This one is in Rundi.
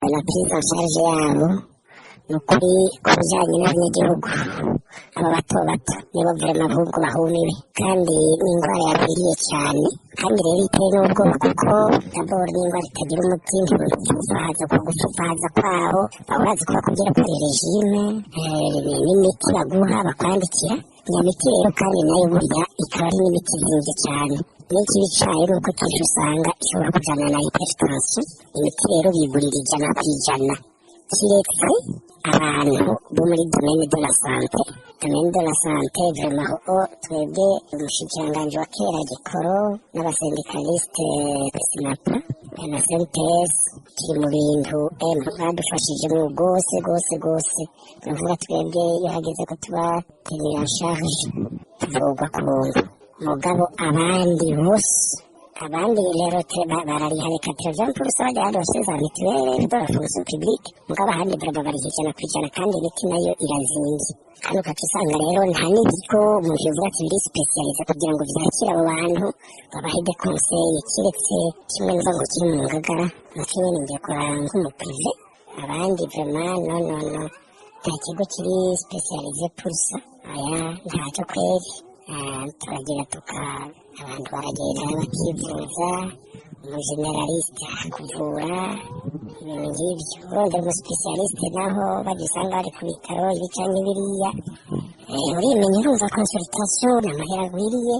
La prise en charge yabo ni ukuri, ku bijyanye n'abanyagihugu, aba bato bato nibo vraiment ahubwo bahumiwe. Kandi ni indwara yakwiriye cyane, kandi rero iteye n'ubwoba, kuko d'abord ni indwara itagira umuti. Ntipfufahaza ku gupfufahaza kwabo, urazi ko bakubwira ko ari régime n'imiti baguha, bakwandikira. Iyo miti rero kandi nayo burya ikaba ari n'imiti izinvye cyane. N'ikibi cayo ni uko kenshi usanga ishobora kujana na hypertension. Imiti rero bigurira 100%, kiretse abantu bo muri domaine de la santé. Domaine de la santé vraiment, ho twebwe umushikiranganji wa kera Gikoro n'abasyndicaliste SNAPA na CNTS kiri mu bintu badufashijemo rwose rwose rwose. Turavuga twebwe iyo hageze ko tuba tenir en charge, tuvurwa ku buntu. Mugabo abandi bose, abandi rero barariha reka 80% bajya za mutuelle de la fonction publique. Mugabo ahandi vraiment bariha 100%, kandi imiti nayo irazimvye. Kandi ukaca usanga rero nta n'ibigo umuntu yovuga ati biri spécialisé kugira ngo vyakire abo bantu, babahe des conseils, kiretse kimwe nuva ngo kiri mu Ngagara, naco nyene ngiye kuraba nk'umu privé. Abandi vraiment non, non, non, nta kigo kiri spécialisé pour ça, aya ntacyo kweri. Turagira tuka abantu baragenda bakivuza, umugénéraliste akuvura, ibintu nk'ibyo. Urondera umuspécialiste naho bajya usanga bari ku bitaro ibi canke biriya. Urimenya, urumva consultation ni amahera agwiriye.